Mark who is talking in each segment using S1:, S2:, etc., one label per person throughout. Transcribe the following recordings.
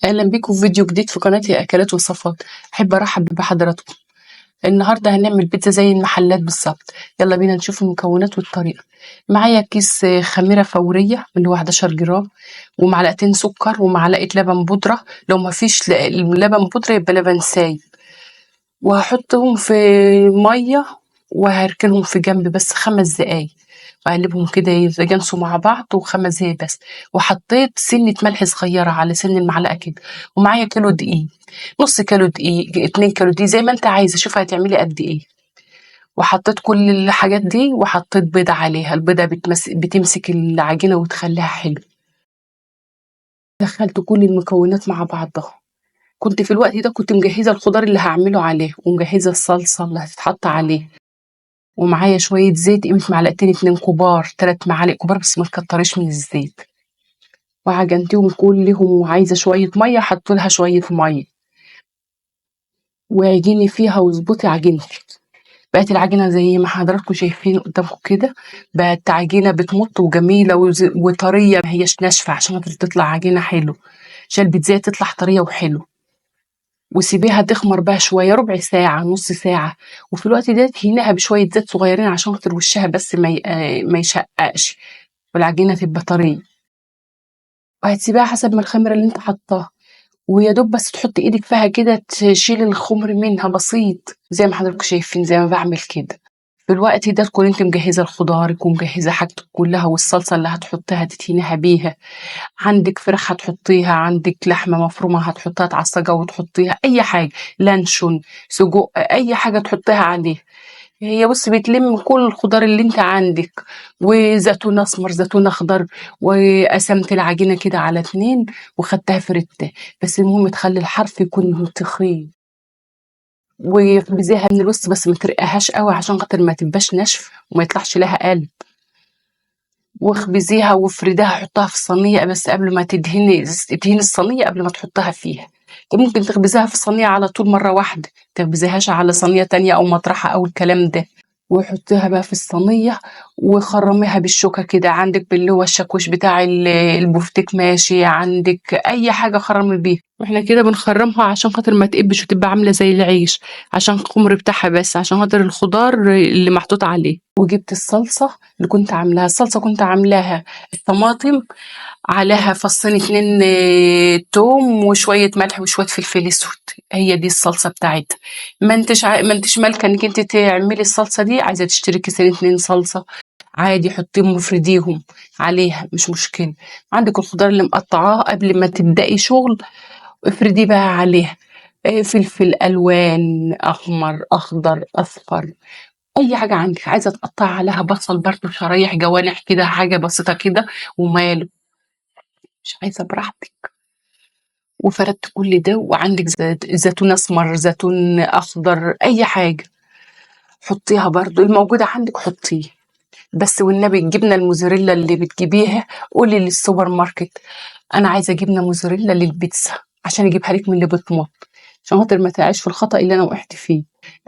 S1: اهلا بيكم في فيديو جديد في قناتي اكلات وصفات. احب ارحب بحضراتكم. النهارده هنعمل بيتزا زي المحلات بالظبط. يلا بينا نشوف المكونات والطريقة. معايا كيس خميره فورية اللي هو 11 جرام، ومعلقتين سكر، ومعلقة لبن بودره. لو ما فيش لبن بودره يبقى لبن سايب. وهحطهم في مية وهركنهم في جنب بس 5 دقايق، واقلبهم كده يتجانسوا مع بعض، و5 دقايق بس. وحطيت سنة ملح صغيرة على سن المعلقة كده. ومعايا كيلو دقيق، نص كيلو دقيق، 2 كيلو دقيق، زي ما انت عايزة، شوف هتعملي قد ايه. وحطيت كل الحاجات دي، وحطيت بيضة عليها. البيضة بتمسك العجينة وتخليها حلو. دخلت كل المكونات مع بعضها. كنت في الوقت ده كنت مجهزة الخضار اللي هعمله عليه، ومجهزة الصلصة اللي هتتحط عليه، ومعايا شوية زيت قيمة معلقتين 2 كبار، 3 معالق كبار بس ما تكتريش من الزيت. وعجنتهم كلهم، وعايزة شوية مية حطوا لها شوية مية، وعجيني فيها واظبطي عجينتك. بقت العجينة زي ما حضراتكم شايفين قدامكم كده، بقت عجينة بتمط وجميلة وطرية، ما هياش ناشفة عشان تطلع عجينة حلو، عشان البيتزا تطلع طرية وحلو. وسيبيها تخمر بقى شوية، ربع ساعة نص ساعة. وفي الوقت ده تهينيها بشوية زيت صغيرين عشان خاطر وشها بس ما يشققش والعجينه تبقى طرية. وهتسيبيها حسب ما الخمرة اللي انت حطاها، ويا دوب بس تحط ايدك فيها كده تشيل الخمر منها بسيط، زي ما حضراتكم شايفين زي ما بعمل كده. في الوقت ده تكون انت مجهزة الخضارك ومجهزه حاجتك كلها، والصلصه اللي هتحطها تدهنيها بيها. عندك فراخ هتحطيها، عندك لحمه مفرومه هتحطها تعصجها وتحطيها، اي حاجة، لانشون، سجق، اي حاجة تحطيها عليها. هي بص بتلم كل الخضار اللي انت عندك، وزيتون اسمر، زيتون اخضر. وقسمت العجينة كده على 2 وخدتها فردتها، بس المهم تخلي الحرف يكون تخين. واخبزيها من الوسط بس ما ترقهاش قوي عشان خاطر ما تبقاش ناشفة وما يطلعش لها قلب. واخبزيها وافرديها، حطها في الصينية بس قبل ما تدهني، ادهني الصينية قبل ما تحطها فيها. انت ممكن تخبزيها في الصينية على طول مرة واحدة، تخبزيهاش على صينية تانية او مطرحه او الكلام ده. وحطيها بقى في الصينية وخرميها بالشوكة كده، عندك باللي هو الشاكوش بتاع البفتيك ماشي، عندك اي حاجة خرمي بيها. واحنا كده بنخرمها عشان خاطر ما تقبش وتبقى عامله زي العيش، عشان الخمر بتاعها بس، عشان خاطر الخضار اللي محطوط عليه. وجبت الصلصه اللي كنت عاملاها، الصلصه كنت عاملاها الطماطم عليها فصين 2 توم وشوية ملح وشوية فلفل اسود، هي دي الصلصه بتاعتها. ما انتش مالكه انك انت تعملي الصلصه دي، عايزه تشتري كيسين 2 صلصه عادي، حطيهم وافرديهم عليها مش مشكلة. عندك الخضار اللي مقطعاه قبل ما تبدأي شغل افرديه بقى عليها، فلفل الوان، احمر، اخضر، اصفر، اي حاجة عندك. عايزه تقطعي عليها بصل برضو شرايح جوانح كده، حاجة بسيطة كده وماله، مش عايزه براحتك. وفردت كل ده. وعندك زيتون اسمر، زيتون اخضر، اي حاجة حطيها برضو الموجودة عندك حطيه. بس والنبي الجبنة الموزاريلا اللي بتجيبيها قولي للسوبر ماركت انا عايزه جبنه موزاريلا للبيتزا عشان اجيبها لك من اللي بتمط، عشان خاطر ما تقعيش في الخطأ اللي انا وقعت فيه.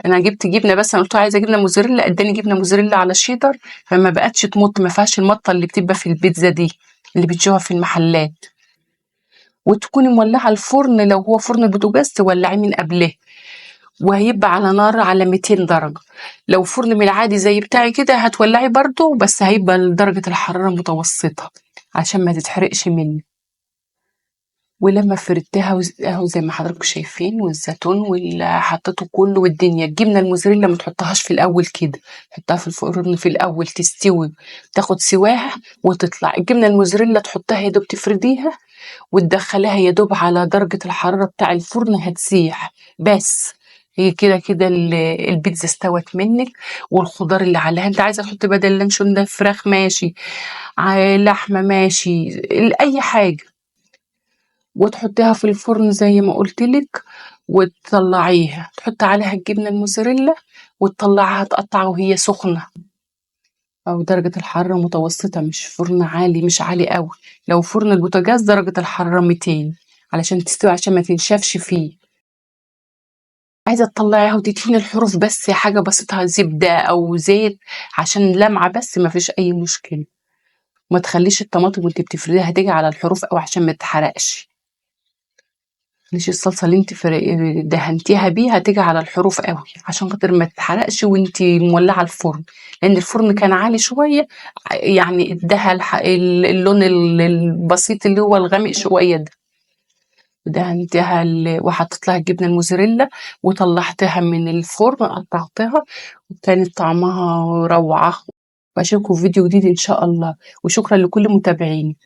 S1: انا جبت جبنه بس انا قلت له عايزه جبنه موزاريلا، اداني جبنه موزاريلا على شيدر، فما بقتش تمط، ما فيهاش المطه اللي بتبقى في البيتزا دي اللي بتشوفها في المحلات. وتكوني مولعه الفرن، لو هو فرن البوتاجاز تولعيه من قبله، وهيبقى على نار على 200 درجة. لو فرن من العادي زي بتاعي كده هتولعي برضو، بس هيبقى درجة الحرارة متوسطة عشان ما تتحرقش مني. ولما فردتها اهو زي ما حضراتكم شايفين، والزيتون واللي حطيته كله والدنيا. الجبنة الموزاريلا ما تحطهاش في الاول كده، حطها في الفرن في الاول تستوي، تاخد سواها وتطلع. الجبنة الموزاريلا تحطها يا دوب تفرديها وتدخليها يا دوب على درجة الحرارة بتاع الفرن هتسيح بس. هي كده كده البيتزا استوت منك. والخضار اللي عليها انت عايزه تحطي بدل اللانشون ده فراخ ماشي، لحمه ماشي، اي حاجة. وتحطيها في الفرن زي ما قلتلك، وتطلعيها تحطي عليها الجبنة الموزاريلا وتطلعيها تقطع وهي سخنة، او درجه الحرارة متوسطه، مش فرن عالي، مش عالي قوي. لو فرن البوتاجاز درجه الحرارة 200 علشان تستوي، عشان ما تنشفش فيه. عايزه تطلعيها وتدهني الحروف بس حاجة بسيطة، زبدة او زيت عشان لمعة بس، ما فيش اي مشكلة. ما تخليش الطماطم وانت بتفرديها تيجي على الحروف او عشان ما تتحرقش. ليش الصلصة اللي انت دهنتيها بيها تيجي على الحروف قوي، عشان خاطر ما تتحرقش وانت مولعة الفرن، لان الفرن كان عالي شوية، يعني اداها اللون البسيط اللي هو الغامق شوية ده. دهنتها وحطيت لها الجبنة الموزاريلا وطلعتها من الفرن، قطعتها وكانت طعمها روعة. واشوفكم في فيديو جديد ان شاء الله، وشكرا لكل متابعيني.